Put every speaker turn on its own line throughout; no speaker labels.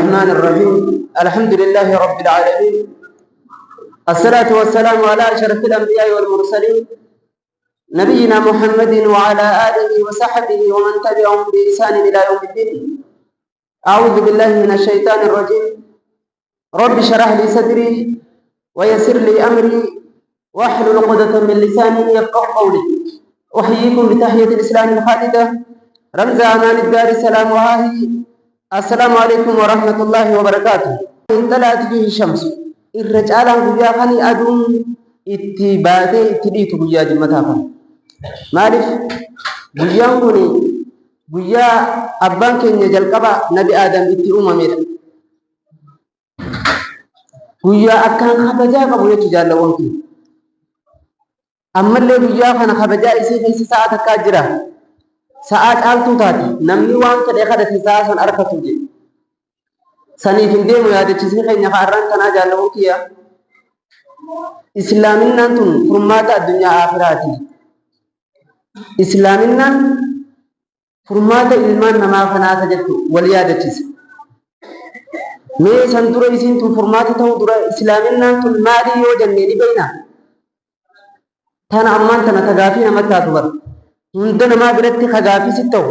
الرحمن الرحيم. الحمد لله رب العالمين، الصلاة والسلام على أشرف الأنبياء والمرسلين، نبينا محمد وعلى آله وصحبه ومن تبعهم بإحسان إلى يوم الدين. أعوذ بالله من الشيطان الرجيم. رب اشرح لي صدري ويسر لي أمري واحلل عقدة من لساني يفقه قولي. أحييكم بتحية الإسلام الخالدة، رمز أمان الدار السلام وهاهي. السلام عليكم ورحمة الله وبركاته. طلعت فيه الشمس، irra caalaan guyyaa kani aduun itti baatee itti dhiitu guyyaa jimmataa kana. Maaliif? Guyyaan kun guyyaa abbaan keenya jalqaba Nabi Aadam itti uumamedha. Guyyaa akkaan kabajaa qabu jechuudha jaalawwan keenya. Ammallee guyyaa kana kabajaa isii keessa sa'a takkaa jira. Sa'aa caaltuu taati. Namni waan fedhe kadhate sa'a san argatu jedhe. Saniif hin deemu yaadachiisni keenya har'aan tanaa jaalawwan kiyya. Islaaminaan tun furmaata addunyaa aakhiraati. Islaaminaan furmaata ilmaan namaa kanaata jettu wal yaadachiisa. Mee san dura isiin tun furmaata ta'uu dura islaaminaan tun maali yoo jenne ni beekna. Tana ammaan tana tagaafii namatti taatu bara. Hunda namaa biratti kagaafii si ta'u.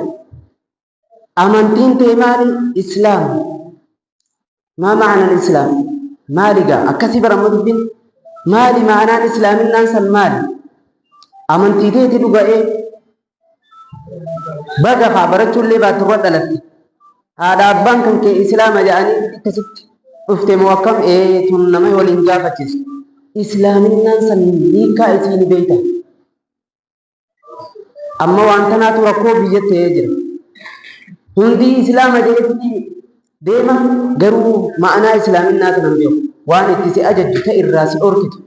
Amantiin tee maali? Islaam. Maa ma'anaan islaam? Maali gaa? Akkasii bara amma dubbiin. Maali ma'anaan islaaminaan san maali? Amantii teeti dhuga'ee baga haa barachuullee baattu irra dhalatte. Haadha abbaan kan kee islaama jedhanii akkasitti dhufte moo akkam ee tun nama waliin gaafachiisu. Islaaminaan san hiikaa isii ni beekta. Amma waan tanaatu rakkoo biyya ta'ee jira. Hundi islaama jedhetti deema, garuu ma'anaa islaaminaa sana hin beeku. Waan itti si ajajju ta'e irraa si dhorkitu.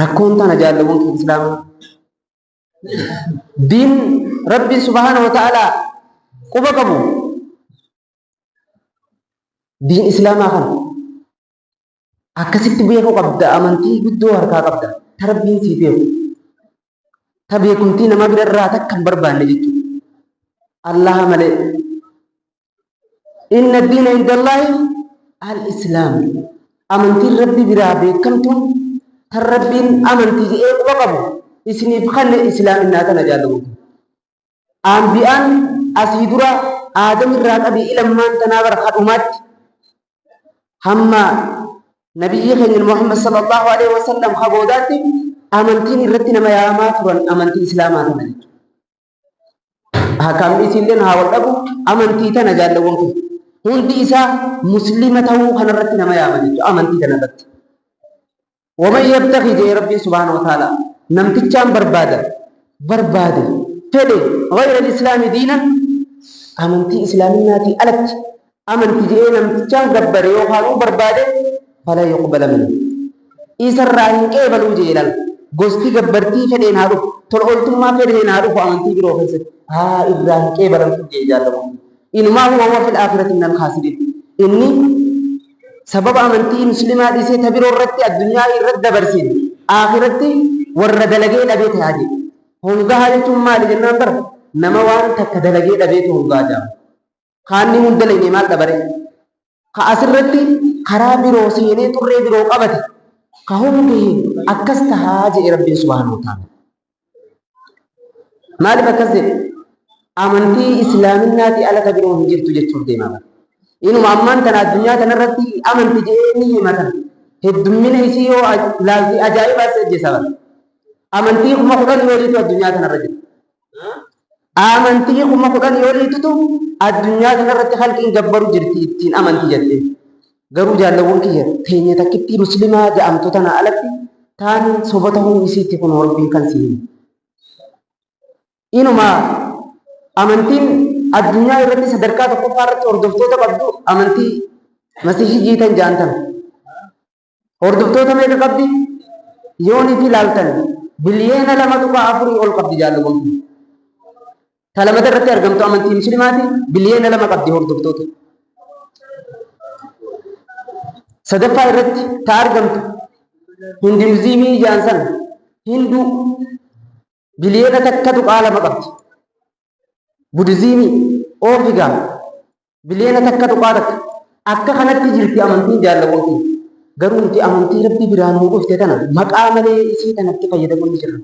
Rakkoon tana jaalawwan kee islaamaa. Diin Rabbi subhaanahu wa ta'ala quba qabu diin islaamaa kana akkasitti beekuu qabda. Amantii guddoo harkaa qabda ta Rabbiin sii beeku, ta beekumtii nama bira irraa takka hin barbaanne jechuudha. Allaha malee. Inna diina indallaahi al-islaam. Amantiin Rabbi biraa beekamtuun tan Rabbiin amantii jedhee quba qabu isiniif kanne islaaminaa tana jaalawwan. Anbiyaan asii dura Aadam irraa qabii ilammaan tanaa bara kadhumaatti hamma nabiyyi keenya Muhammad sallallahu alaihi wasallam haboodaatti amantiin irratti nama yaamaa turan amantii islaamaa tana jechuudha. Hakamni isiilleen haa wal dhabu, amantii tana jaalawwan kun hundi isaa muslima ta'uu kanarratti nama yaama jechuudha amantii kanarratti. Waman yabtaghi jedhe Rabbiin subhaanahu wa ta'ala, namtichaan barbaada barbaade fedhe ghayra al-islaami diinan, amantii islaaminaatii alatti amantii jedhee namtichaan gabbare yookaan barbaade, fala yuqbala minhu, isarraa hin qeebaluu jedhe. Ilaal, gosti gabbartii fedheen haa dhufu, tola ooltummaa fedheen haa dhufu, amantii biroo keessatti haa irraa hin qeebalamtu jedhe jaallamu. Inumaa huwa fil aakhirati minal khaasiriin. Inni sababa amantii muslimaa dhiisee ta biroo irratti addunyaa irratti dabarseen aakiratti warra dalagee dhabee ta'aa jedhe. Hongahaa jechuun maali jennaan, bara nama waan takka dalagee dhabeetu hongaa jedhama. Kaanni hun dalagne maal dhabare? Ka asirratti karaa biroo seenee xurree biroo qabate ka hongahe akkas tahaa jedhe Rabbiin subhaanahu wa ta'ala. Maaliif akkas jedhe? Amantii islaaminaatii ala ta biroo hin jirtu jechuuf deemaa bara. Inuma ammaan tana addunyaa tanarratti amanti jedhee ni himatan. Heddummina isii yoo laalte ajaa'ibaa si ajjeesa bara. Amantii 10,000 oliitu addunyaa tanarra jira. Amantii 10,000 oliitutu addunyaa tanarratti halqiin gabbaru jirti ittiin amantii jettee. Garuu jaallawwan kiyya, teenya takkittii muslimaa jedhamtu tana alatti taan soba ta'uu isiitti kun Rabbiin kan si himu. Inuma amantiin addunyaa irratti sadarkaa tokkoffaa irratti hordoftoota qabdu amantii Masiihii jiitan ja'an tana. Hordoftoota meeqa qabdi? Yoonii fi ilaaltan biliyeena 2.4 ol qabdi jaalluwwan kun. Ta lamata irratti argamtu amantii musliimaati, biliyeena 2 qabdi hordoftoota. Sadaffaa irratti ta argamtu Hinduuzimii ja'an sana, Hinduu biliyeena 1.2 qabdi. Budiziimii oofigaa. Biliyoona 1.1. Akka kanatti jirti amantiin jaalawwan keenya. Garuu nuti amantii Rabbi biraa nuu dhufte tana maqaa malee isii tanatti fayyadamuu ni jirra.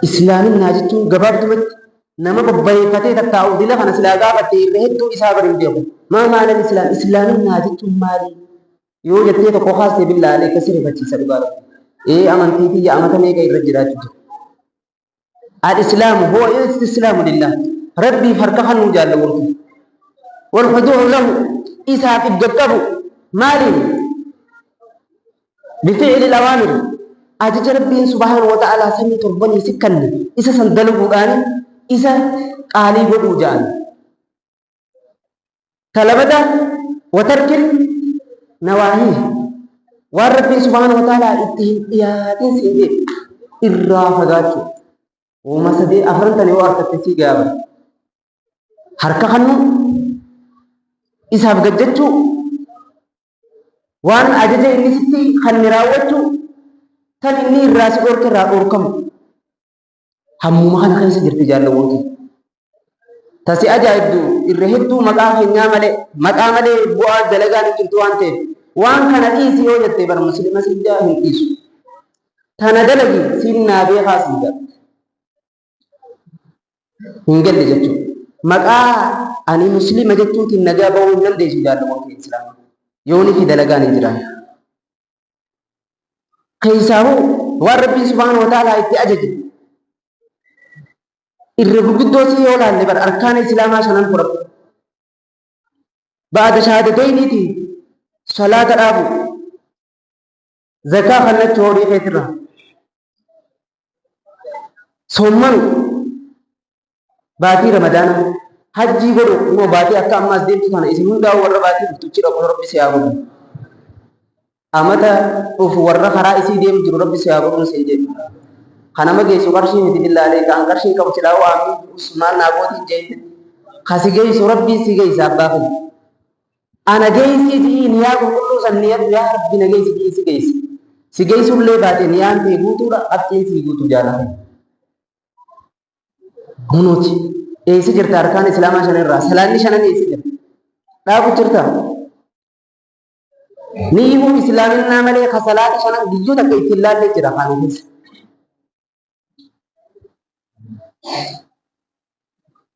Islaaminaa jechuun gabaabdumatti nama babbareeffatee tattaa'u dila kana silaa gaafatte irra hedduu isaa bari hin beeku. Maa maalan islaam? Islaaminaa jechuun maali? Yoo jettee tokko kaaste billaalee akkasi rifachiisa dhugaa Rabbi. Ee amantii tiyya amata meeqa irra jiraachuu jira. Al-Islaamu huwa istislaamu lillah. Rabbiif harka kennuu jaalawwan kiyya. Wal-khuduu'u lahu isaaf if gaqqabu maaliin? Bifi'li al-awaamir ajaja Rabbiin subhaanahu wa ta'aalaa samii torbanii si kanne isa san dalaguudhaan isa qaalii godhuu ja'an. Talamada watarkil nawaahii waan Rabbiin subhaanahu wa ta'aalaa itti hin dhiyaatin siin jedhe irraa fagaachuu. Uuma sadii afran tana yoo argatte sii gaaba. Harka kannu isaaf gajjachuu waan ajaja inni sitti kanne raawwachuu tan inni irraa si dhorke irraa dhorkamu. Hammuma kana keessa jirti jaallawwan kee. Tasi ajaa'ibdu irra hedduu maqaa keenyaa malee maqaa malee bu'aa dalagaan hin jirtu waan ta'eef waan kana dhiisi yoo jette bar muslima siin jaa hin dhiisu. Tana dalagi siin naa beekaa siin jaa. Hin galle jechuudha. Maqaa ani muslima jechuutiin nagaa ba'uu hin dandeessu jaallawwan kee islaamaa. Yoonii fi dalagaan hin jiraanne. Keessaahuu waan Rabbiin subhaanahu wa ta'aalaa itti ajaje irra gurguddoo si yoo laalle bar arkaana islaamaa shanan fudhadhu. Ba'ada shahaadatayniiti salaata dhaabu zakaa kannachuu horii keetirraa soommanu baatii ramadaana hajjii godhu immoo baatii akka ammaas deemtu tana isin hundaa warra baatii dhuftuchi dhaqu rabbi si haa godhu. Amata dhufu warra karaa isii deemu jiru rabbi si haa godhuun siin jedhu. Kanama geessu qarshii miti billaalee kan qarshii qabu silaa waamii usmaan naa gootiin jeetti. Kasi geessu rabbiin si geessa abbaa kiyya. Ana geessii ji'ii niyaa qulqulluu san niyadhu yaa rabbi na geessi ji'ii si geessa. Si geessullee baate niyaan tee guutuudha qabxiin sii guutu jaalata. Kunuuti. Eessa jirta arkaan islaamaa shan irraa? Salaanni shanan eessa jira? Dhaabu jirta? Ni himuu islaaminaa malee ka salaata shanan guyyuu takka ittiin laallee jira kana keessa.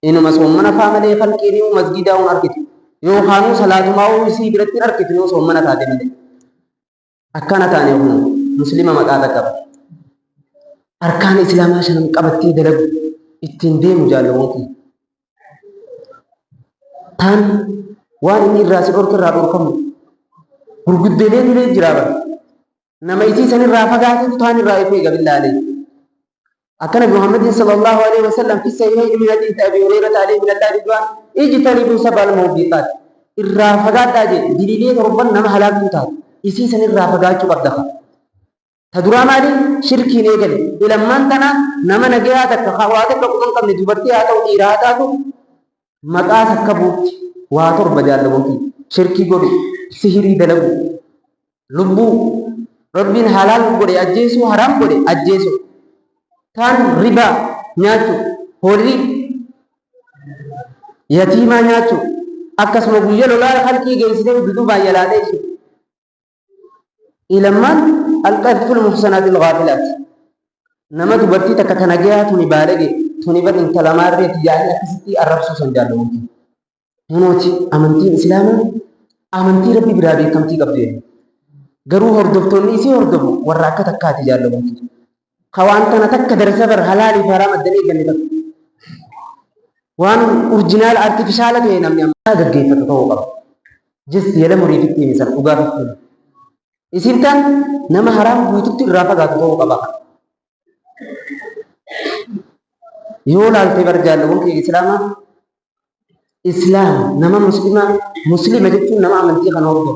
Inuma soommana faa malee kalqiin himuu masgiidaa hun argitu. Yookaanuu salaatumaa isii biratti hin argitu yoo soommana taate malee. Akkana taane kun muslima maqaa takka qaba. Arkaan islaamaa shanan qabattee dalagu ittiin deemu jaalawwan kiyya. Taan waan inni irraa si dhorke irraa dhorkamu. Gurguddeelee dulee jira bara. Nama isii san irraa fagaatetu taan irraa if eega billaalee. Akka Nabi Muhammadin sallallahu alaihi wasallam fi sahihayn min hadiith Abi Hurairah alayhi min Allah ridwaan ijtanibu sab'al mubiqaat irraa fagaadhaa jedhe diliilee torban nama halaaktuu taate isii san irraa fagaachuu qabda ka. Ta duraa maali? Shirkiin eegale. Ilammaan tana nama nagayaa takka ka waa takka quba hin qabne dubartii haa ta'u dhiira haa taatu maqaa takka buutti waa torba jaallawwan kiyya. Shirkii godhu, sihirii dalagu, lubbuu Rabbiin halaal godhe ajjeesuu haraam godhe ajjeesuu. Taan ribaa nyaachuu, horii yatiimaa nyaachuu, akkasuma guyya lolaa halkii geessitee dudubaan jalaa dheessu. Ilammaan alqadful muhsanaatil gaafilaati. Nama dubartii takka ta nagayaa tuni baalage tuni bar intala maarreeti yaa'anii akkasitti arrabsuu san jaalawwan kiyya. Kunooti amantiin Islaamaa amantii Rabbi biraa beekamtii qabdu jedhu. Garuu hordoftoonni isii hordofu warra akka takkaati jaalawwan kiyya. Ka waan tana takka darsa bar halaalii fi haraam addan eegganne takka. Waan urjinaala artifishaala ta'e namni amma gaggeeffatu ta'uu qaba. Just yala muriifitti himi san dhugaa fitti himi. Isin tan nama haraam guututti irraa fagaatu ta'uu qaba. Yoo laalte bar jaalawwan kee Islaamaa Islaam nama muslimaa muslima jechuun nama amantii kana hordofu.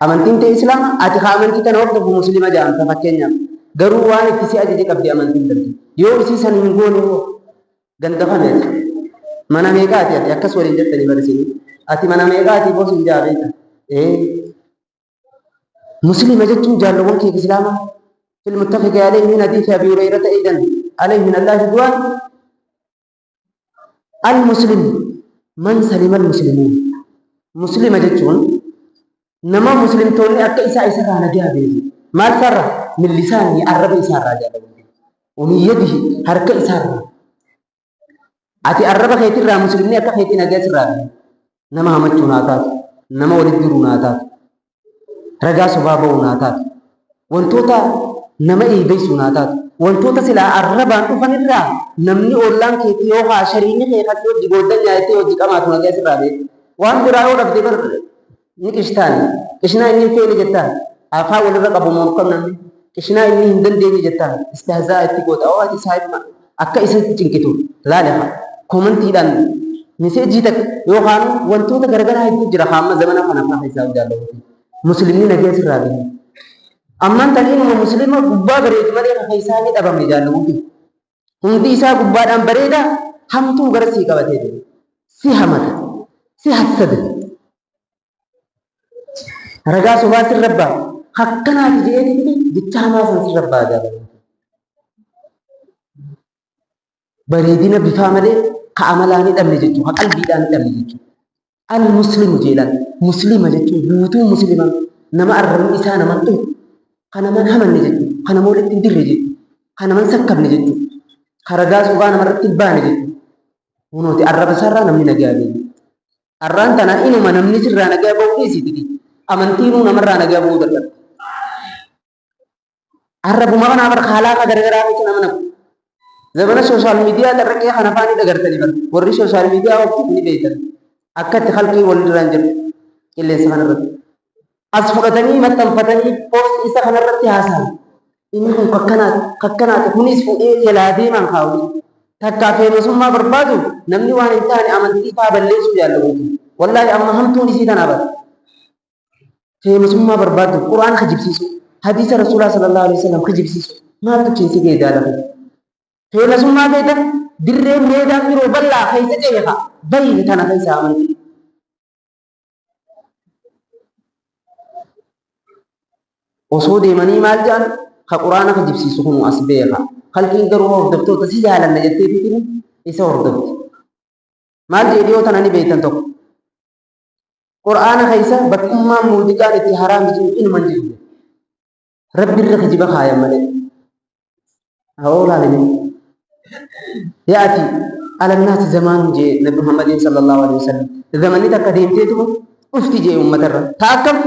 Amantiin ta'e Islaama ati ka amantii tana hordofu muslima jedhamta fakkeenyaaf. Garuu waan itti si ajaje qabdi amantiin tante. Yoo isii san hin goone hoo ganda kami ati? Mana meeqaati ati akkas waliin jettanii barisinii. Ati mana meeqaati boo sin jaa beekta. Ee muslima jechuun jaalawwan kee Islaamaa. في المتفق عليه من حديث أبي هريرة أيضا عليه من الله رضوان المسلم Man salima al-muslimuun. Muslima jechuun nama muslimtoonni akka isaa isarraa nagaa beeku. Maal isaarraa? Min lisaanihi, arraba isaarraa jaalawwan keenya. Wa min yadihi, harka isaarraa. Ati arraba keetirraa muslimni akka keetii nagaa sirraa beeku. Nama hamachuun haa taatu, nama walitti diruun haa taatu, ragaa sobaa ba'uun haa taatu, wantoota nama eeybeysuun haa taatu, wantoota silaa arrabaan dhufan irraa namni ollaan keetii yoo haa shariinni kee kan hojii gooddan nyaattee hojii qamaatu nagaa sirraa beeku. Waan biraa yoo dhabde bar ni qishtaani. Qishnaa inni hin feene jettaan. Afaan walirra qabu moo kam namni. Qishnaa inni hin dandeenye jettaan. Istihzaa itti goota. Oo ati saahiba akka isa cinqitu laale haa. Komantiidhaan miseejii takka yookaan wantoota garagaraa hedduu jira haa amma zamana kana faa keessaa jaallatu. Muslimni nagaa sirraa beeku. Ammaan tan inuma muslima gubbaa bareedu malee ka keessaa ni dhabame jaallatu. Hundi isaa gubbaadhaan bareeda, hamtuu gara sii qabatee deema. Si hamata, si hassada. Ragaa sobaa sirra ba'a. Akkanaati jedheeti jecha hamaa san sirra ba'a jaalala. Bareedina bifaa malee ka amalaa ni dhabne jechuudha, ka qalbiidhaan ni dhabne jechuudha. Al muslimu jeelaan muslima jechuun guutuu muslima nama arrabni isaa naman dhufu, ka naman hamanne jechuudha, ka nama walitti hin dirre jechuudha, ka naman sakkabne jechuudha, ka ragaa sobaa namarratti hin baane jechuudha. Kunooti arraba isaarraa namni nagaa beeku. Arraan tana inuma namni sirraa nagaa ba'uu dhiisiti amantiinuu namarraa nagaa ba'uu dadhabde. Arrabuma kanaa bar haalaaqa garagaraa keessa nama naqu. Zamana sooshaal miidiyaa carraqee kana faa ni dhagartanii bar. Warri sooshaal miidiyaa ooftu ni beektan. Akka itti halkii wal irraan jiru qilleensa kanarratti. As fudhatanii maxxanfatanii poost isa kanarratti haasa'an. Inni kun kakkanaati kakkanaati kunis fuudhee jalaa deemaan kaa'u. Takkaa feemasummaa barbaadu namni waan hin taane amantii faa balleessuu jaallatu. Wallaahi amma hamtuun isii tanaa bara. Feemasummaa barbaaddu Qur'aana kijibsiisuu, hadiisa Rasuulaa sallallahu alaihi wasallam kijibsiisuu maaltu achiin si ga'e jaalatu? Feemasummaa feeta dirreen meedaan biroo bal'aa keessa cehe haa bayi tana keessa amantii. Osoo deemanii maal jedhan ka Qur'aana kijibsiisu kun as beeka. Kalqiin garuu hordoftoota si jaalanna jetteetiitiin isa hordofti. Maal jedhe dhiyoo tana ni beektan tokko. Qur'aana keessa bakkummaan muuziqaan itti haraami jiru inuma hin jiru. Rabbi irra kijiba kaayan malee. Haa laalime. Yaati alannaasi zamaanun jee Nabi Muhammadiin sallallahu alaihi wasallam. Zamanni takka deemteetuma dhufti jee uummatarra. Ta akkam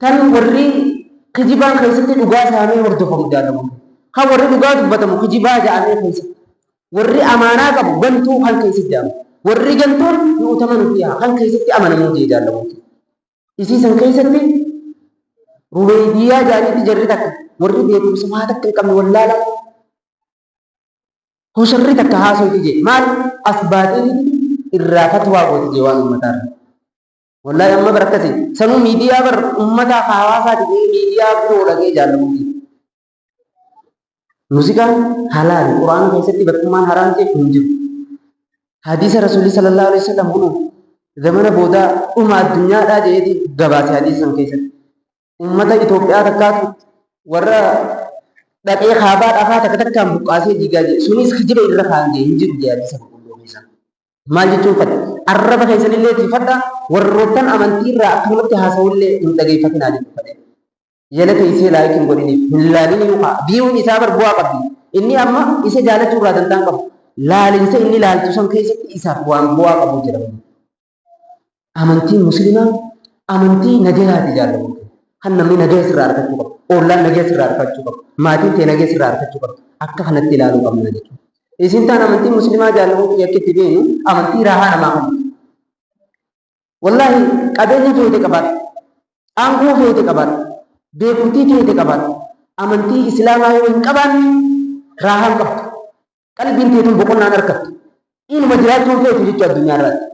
tan warri kijibaan keessatti dhugaa saamee hordofamu jaalamu. Kan warri dhugaa dubbatamu kijibaa ja'amee keessatti. Warri amaanaa qabu gantuu kan keessatti jedhama. Warri gantuun yu'utamanu fiihaa kan keessatti amanamuu jee jaallamuuti. Isii san keessatti rubeeydiyaa jaaniitti jarri takka warri beekumsa waa takka hin qabne wallaala hosharri takka haasoyti jee maal as baateetitti irraa fatwaa gooti jee waan ummataarra. Wallaahi amma bar akkasi sanuu miidiyaa bar ummataa ka hawaasaati jee miidiyaa biroo dhagee jaallamuuti. Muuziqaan halaali. Qur'aana keessatti bakkummaan haraam ta'e hin jiru. Hadiisa Rasuulli sallallahu alaihi wasallam kunoo zamana boodaa dhuma addunyaadhaa jedheeti gabaase hadiisa san keessatti. Ummata Itoophiyaa takkaatu warra dhaqee kaabaa dhafaa takka takkaan buqqaasee diigaa jedhe. Sunis kijiba irra kaan jedhe hin jiru jedhe hadiisa qulqulluu keessa. Maal jechuun fadha? Arraba keessanillee tiifadha warroottan amantii irraa akkanumatti haasa'ullee hin dhageeffatinaa jechuu fadhe. Jala teessee like hin godhiniif hin laaliniyuu kaa viewn isaa bar bu'aa qabdi inni amma isa jaalachuu irraa dantaan qabu laalinsa inni laaltu san keessatti isaaf waan bu'aa qabu jira malee amantiin muslimaa amantii nagayaati jaallamu kan namni nagaya sirraa argachuu qabu oollaan nagaya sirraa argachuu qabu maatiin tee nagaya sirraa argachuu qabdu akka kanatti ilaaluu qabna jechuudha. Isin taan amantii muslimaa jaallamuu kiyya akka itti beeknu amantii raahaa namaa kennu. Wallaahi qabeenya feete qabaadhu, aangoo feete qabaadhu, beekumtii feete qabaadhu, amantii Islaamaa yoo hin qabaanne raahaa hin qabdu. Qalbiin teetun boqonnaan argattu. Inuma jiraachuun feetu jechuudha addunyaa irraatti.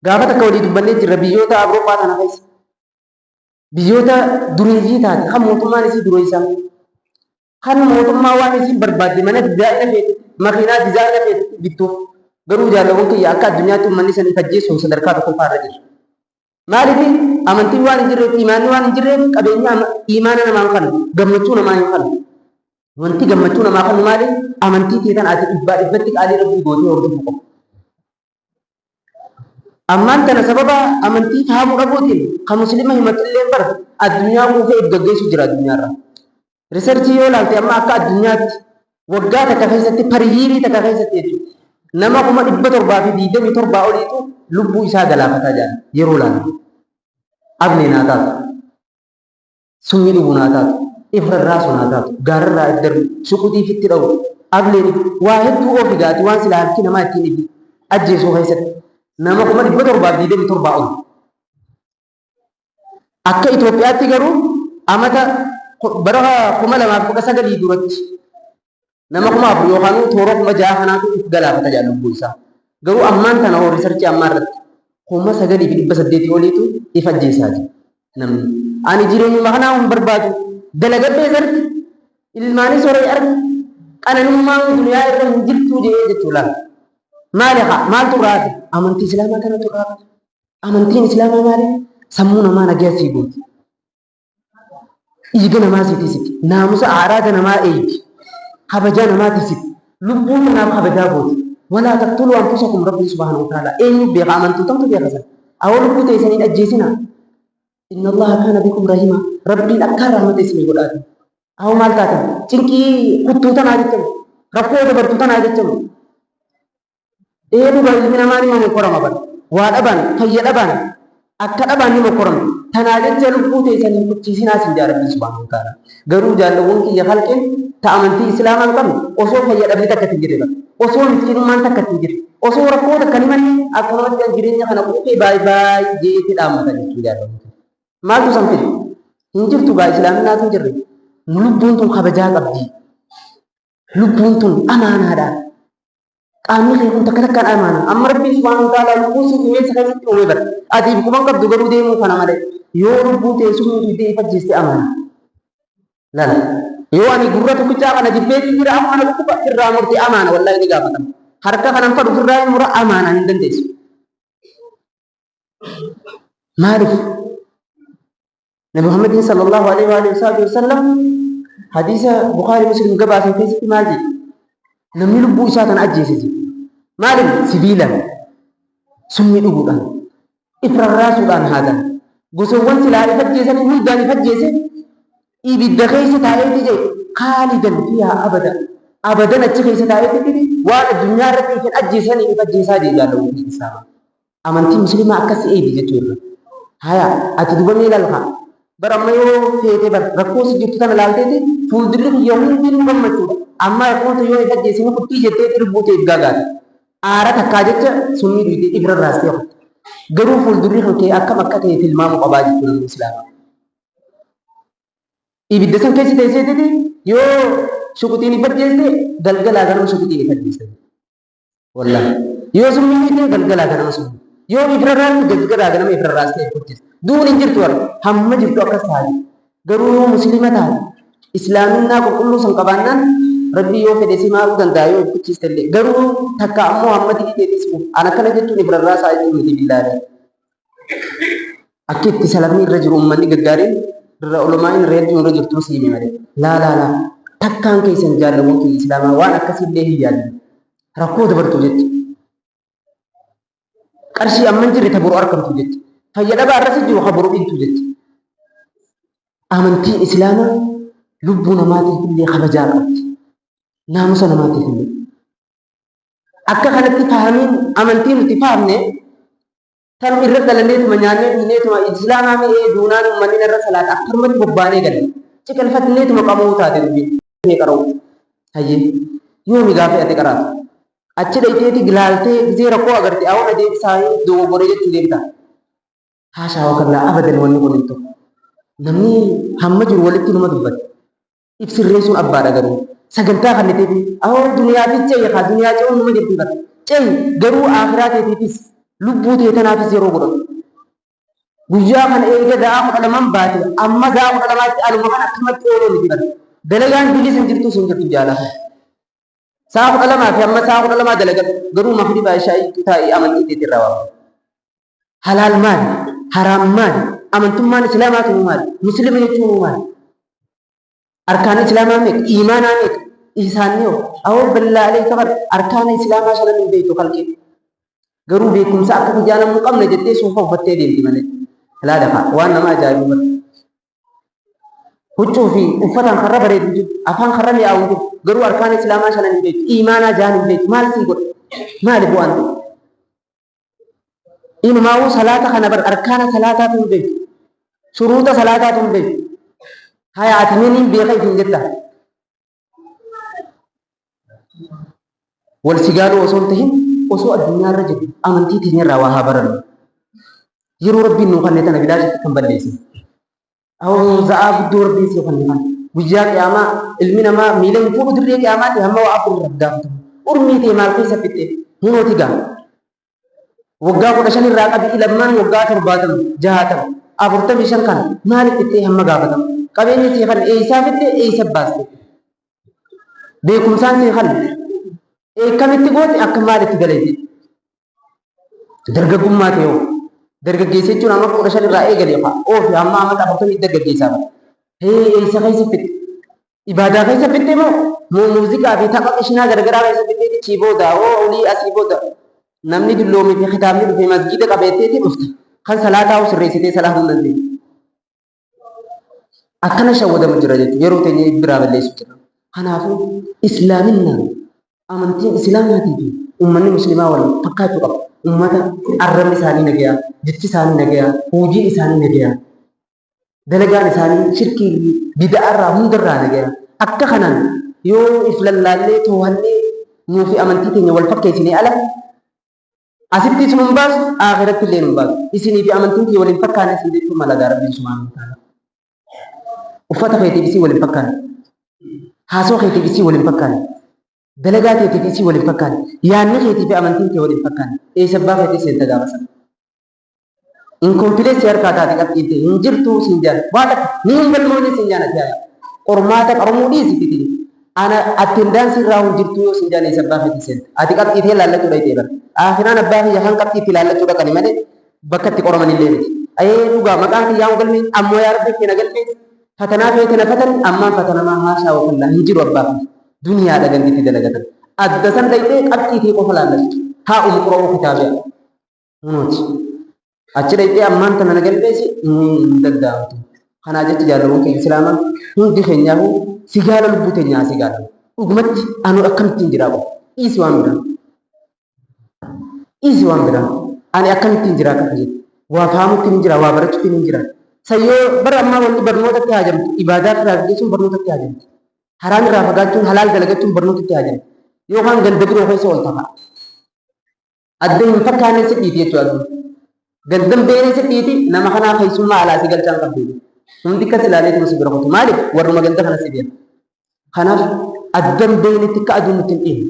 Gaafa takka walii dubbannee jirra biyyoota Awurooppaa tana keessa. Biyyoota dureeyyii taate kan mootummaan isii dureessaa. Kan mootummaa waan isiin barbaadde mana dizaayina feete, makiinaa dizaayina feetetti bittuuf. Garuu jaalawwan kiyya akka addunyaatti uummanni san if ajjeesuun sadarkaa tokkoffaa irra jira. Maaliif amantiin waan hin jirreef, imaanni waan hin jirreef qabeenya imaana namaa hin kannu, gammachuu namaa hin kannu. Wanti gammachuu namaa kannu maali? Amantii tee tan ati dhibbaa dhibbatti qaalii Rabbii gootee hordofuu qofa. Ammaan tana sababa amantii fahamuu dhabuutiin kan muslima himatullee bara addunyaa quufee if gaggeessu jira addunyaarra. Research yoo ilaalte amma akka addunyaatti waggaa takka keessatti, per year takka keessatti jechuudha, nama 727,000 oliitu lubbuu isaa galaafataa jira yeroo ilaalu. Abnee naa taatu, summii dhuguu naa taatu, ifrarraasu naa taatu, gaararraa if darbu, shuqutii ifitti dha'u, ableen waa hedduu oofi gaati waan silaa harki namaa ittiin ifi ajjeesuu keessatti nama 727,000 ol. Akka Itoophiyaatti garuu amata bara 2019 duratti nama 4,000 yookaan toora 6,000 kanaatu if galaafata jaa lubbuu isaa. Garuu ammaan tana hoo research ammaa irratti 9,800 oliitu if ajjeesaa jira namni. Ani jireenyuma kanaa hin barbaadu. Dalagadhee sarti ilmaanis horee arga qananummaan duniyaa irra hin jirtuu jedhee jechuu laala. Maali haa maaltu irraa hafe? Amantii Islaamaa kanatu irraa hafe. Amantiin Islaamaa maali? Sammuu namaa nagaa sii gooti. Dhiiga namaa sii tisiti. Naamusa aaraada namaa eegi. Kabajaa namaa tisiti. Lubbuu tanaaf kabajaa gooti. Walaa taqtuluu anfusakum, Rabbiin subhaanahu wa ta'ala eenyu beeka? Amantuu tamtu beeka sana. Awoo lubbuu teessaniin ajjeesinaa. Inna Allaha kaana bikum rahima. Rabbiin akkaan rahmata isinii godhaati. Awoo maal taatan? Cinqii kuttuu tanaa jechamu. Rakkoo dabartuu tanaa jechamu. Ee, dhugaa ilmi namaa ni mokkorama bara. Waa dhaban, fayya dhaban, akka dhaban ni mokkorama. Tanaa jecha lubbuu teessan hin kuchiisinaa siin jaa Rabbiin subhaanahu wa ta'ala. Garuu jaalawwan kiyya, halqeen ta amantii Islaamaa hin qabne osoo fayya dhabni takka hin jirre bara. Osoo miskiinummaan takka hin jirre. Osoo rakkoo takka ni manne akkanumatti kan jireenya kana quufee baay baay jeetti dhaammata jechuu jaalawwan kiyya. Maaltu san fide? Hin jirtu gaa, Islaaminaatu hin jirre. Lubbuun tun kabajaa qabdi. Lubbuun tun amaanaadha. Qaamni kee kun takka takkaan amaana. Amma Rabbiin subhaanahu wa ta'ala lubbuu si bineensa keessatti uume bara. Ati quban qabdu garuu deemuu kana malee. Yoo lubbuu tee summii dhuydee if ajjeeste amaana. Lala. Yoo ani gurra tokkichaa kana jibbeetii jira, amma ana dhukkuba irraa murte, amaana, wallaahi ni gaafatama. Harka kanan fadhu ofirraa hin mura, amaana, hin dandeessu. Maaliif? Nabi Muhammadin sallallahu alaihi wa sallam hadiisa Bukhari Muslim gabaasan keessatti maal jedhe? Namni lubbuu isaa tana ajjeese jedhe. Maaliif? Sibiilaan, summii dhuguudhaan, if rarraasuudhaan, haadaan, gosawwan silaa if ajjeesanii hundaan if ajjeese, ibidda keessa taa'eeti jedhe, khaalidan fiihaa abada. Abadan achi keessa taa'eeti waan addunyaa irratti if hin ajjeesanii if ajjeesaa jedhe jaalawwan Islaamaa. Amantii Musliimaa akkas eegi jechuudha. Haya, ati duba mee lalha. Bara amma yoo feete bar rakkoo si jirtu tana laalteeti fuuldurri kiyya hundinuu gammachuudha. Amma rakkoon tun yoo if ajjeesine kuttii jetteeti lubbuu ta'e gaagaati. Aara takkaa jecha summii duutee if rarraastee kutte. Garuu fuuldurri kan kee akkam akka ta'e tilmaamu qabaa jechuudha namni Islaamaa. Ibidda san keessa teesseetiti yoo shuquxiin if ajjeeste, galgalaa ganama shuquxiin if ajjeeste. Wallahi. Yoo summii hiite, galgalaa ganama summii. Yoo ifrarraasti, galgalaa ganama ifrarraastee if hojjete. Duun hin jirtu warra. Hamma jirtu akkas taate. Garuu yoo Muslima taate, Islaaminaa qulqulluu san qabaannaan, Rabbii yoo fedhe si maaruu danda'a yoo if kuchiiste illee. Garuu takka ammoo hamma dilii teetis an akkana jechuun ifrarraasaa jechuun miti, billaahi. Akka itti salafni irra jiru, uummanni gaggaariin irra, ulamaan irra hedduun irra jirtu si hime malee. Laa laa laa, takkaan keessan jaalawwan kiyya Islaamaa waan akkasiillee hin yaadin. Rakkoo dabartu jecha. Qarshii amma hin jirre ta boru argamtu jecha. Fayya dhabaa irras jiru ka boru dhintu jecha. Amantiin Islaamaa lubbuu namaatiif illee kabajaa qabdi. Naamusa namaatiif illee. Akka kanatti fahamiin amantii nuti fahamne tan irra dhalanneetuma nyaannee dhugneetuma Islaamaa mi'ee duunaan uummanni narra salaata akkanumatti bobbaanee galle. Ciqilfatneetuma qamoo taate dubbiin. Mee qara'u. Hayyee. Yoomi gaafii ati qaraatu? Achi dhayxeeti gilaaltee gizee rakkoo agarte awwa deebisaa dogoggoree jechuu deemta. Haashaa wakallaa, abadan wanni kun hin ta'u. Namni hamma jiru walitti numa dubbata. If sirreessuun abbaadha garuu. Sagantaa kan ta'eef awoo duniyaafis ce'i haa duniyaa ce'uun numa jirti bara. Ce'i, garuu akhiraa teetiifis lubbuu tee tanaafis yeroo godhatu. Guyyaa kana eega da'aa 12n baate amma da'aa 12tti aluma kana akkamatti ooluu miti bara. Dalagaan bilis hin jirtu sun jirtu jaalata. Sa'a 12 fi amma sa'a 12 dalagadhu, garuu magriba ishaa'ii taa'ii amantii teetirraa waama. Halaal maali? Haraam maali? Amantummaan Islaamaa tun maali? Muslima jechuun maali? Arkaan Islaamaa meeqa? Iimaanaa meeqa? Isaanii hoo? Awoo billaa alee kabar arkaana Islaamaa shanan hin beektu kalqee. Garuu beekumsa akka kiyyaa namni qabne jettee suufa uffattee deemti malee. Laala fa'a waan nama ajaa'ibu bara. Huccuu fi uffataan karra bareedu jiru, afaan karra mi'aawu jiru. Garuu arkaan islaamaa shanan hin beektu, iimaanaa jaan hin beektu. Maal sii godha? Maali bu'aan ta'e? Inumaawuu salaata kana bar arkaana salaataatu hin beektu. Shuruuxa salaataatu hin beektu. Haya ati mee niin beeka isin jetta. Wal sigaaluu osoo hin tahin osoo addunyaa irra jirru amantii teenya irraa waa haa barannu. Yeroo Rabbiin nuu kanne tana bilaashitti kan balleessine. Awoo za'aa guddoo Rabbiin sii kanne kana. Guyyaa qiyaamaa ilmi namaa miila hin fuudhu dirree qiyaamaatti hamma waa afur irra gaafatamu. Urmii tee maal keessa fixxe hunooti gaa. Waggaa 15 irraa qabi ilammaan waggaa 70, 60, 45 kana maaliif fixxee hamma gaafatamu. Qabeenya sii kan eeysaa fixxe eeysa baaste. Beekumsaan sii kan eekkamitti goote akka maalitti dalayte. Dargaggummaa ta'e hoo. Dargaggeessa jechuun amma 15 irraa eegalee faa oofi hamma amata 40 dargaggeessaa bara. Hee eeysa keessa fixxe. Ibaadaa keessa fixxe moo moo muuziqaa fi tapha qishnaa garagaraa keessa fixxeeti chii booda oo olii asii booda namni dulloome fi kitaabni dhufe masgiida qabeetteeti dhufte kan salaataa hoo sirreessitee salaatuu hin dandeessu. Akkana shawwadamu jira jechuudha. Yeroo teenya biraa balleessu jira. Kanaafuu islaaminaan amantiin islaamaatii fi uummanni muslimaa wal fakkaachuu qaba. Uummata arrabni isaanii nagayaa, jechi isaanii nagayaa, hojiin isaanii nagayaa. Dalagaan isaanii shirkii fi bida'arraa hundarraa nagaya. Akka kanaan yoo if lallaallee toohannee nuu fi amantii teenya wal fakkeessinee ala asittis nun baasu akhiratti illee nun baasu. Isinii fi amantiin kiyya wal hin fakkaanne isin jechuun mala gaa Rabbiin subhaanahu wa ta'ala. Uffata keetiif isii wal hin fakkaanne. Haasoo keetiif isii wal hin fakkaanne. Dalagaa keetiif isii wal hin fakkaanne. Yaanni keetii fi amantiin kee wal hin fakkaanne. Eessa abbaa keetii seenta gaafa sana. Inkoompileessi harkaa taate qabxiin ta'e hin jirtu siin jaan. Waa takka ni hin galmoofne siin jaan ati haaya. Qormaata qaromuu dhiisi fitini. Ana attendaansii irraa hin jirtu yoo siin jaan eessa abbaa keetii seenta. Ati qabxii ta'e laallachuu dhayxee bara. Akhiraan abbaa kiyya kan qabxii itti laallachuu dhaqani malee bakka itti qoraman illee miti. Ayee dhugaa maqaan kiyyaa hin galmeen ammoo yaa rabbi kee na galmeessi. Fatanaa feete na fatani ammaan fatanamaa haashaa wakallaa hin jiru abbaa kiyya. Duniyaadha ganditti dalagatan. Adda san dhayxee qabxii ta'e qofa laallachuu. Haa umqura'uu kitaabi'a. Kunooti. Achi dhaqxee ammaan tana na galmeessi hin danda'amtu. Kanaa jecha jaalawwan keenya islaamaa hundi keenyaafuu sigaala lubbuu teenyaa sigaala. Dhugumatti anu akkamittiin jiraa qofa. Dhiisi waan biraa. Dhiisi waan biraa. Ani akkamittiin jiraa qofa jedhu. Waa faamutti hin jira, waa barachuutti hin jira. Sayyoo bara ammaa wanni barnootatti haajamtu ibaadaa irraa geessuun barnootatti haajamti. Haraam irraa fagaachuun halaal dalagachuun barnootatti haajamti. Yookaan ganda biroo keessa ol tafa. Adda hin fakkaanne si dhiiti jechuudha aduun. Gandan beene si dhiiti nama kanaa keessummaa alaa si galchaan qabdu. Hundi akkas ilaaleetuma si bira kutu. Maaliif warruma ganda kana si beeka. Kanaaf addan beeynetti akka aduun nutti hin dhiine.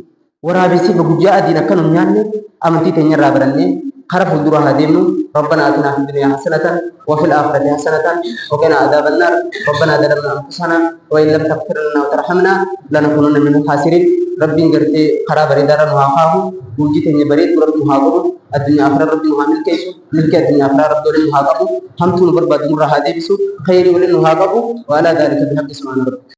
Waraabessi guyyaa adiin akka nu hin nyaanne amantii teenya irraa barannee kara fuulduraa haa deemnu. ربنا آتنا في الدنيا حسنة وفي الآخرة حسنة وقنا عذاب النار. ربنا ظلمنا أنفسنا وإن لم تغفر لنا وترحمنا لنكونن من الخاسرين. Rabbiin gartee karaa bareedaarra nu haa kaahu. Hojii teenya bareedu Rabbi nu haa godhu. Addunyaa akhiraa Rabbi nu haa milkeessu. Milkii addunyaa akhiraa Rabbi waliin nu haa qabu. Hamtuu nu barbaadu nurraa haa deebisu. Khayrii waliin nu haa qabu. وعلى ذلك بحق سبحان ربك.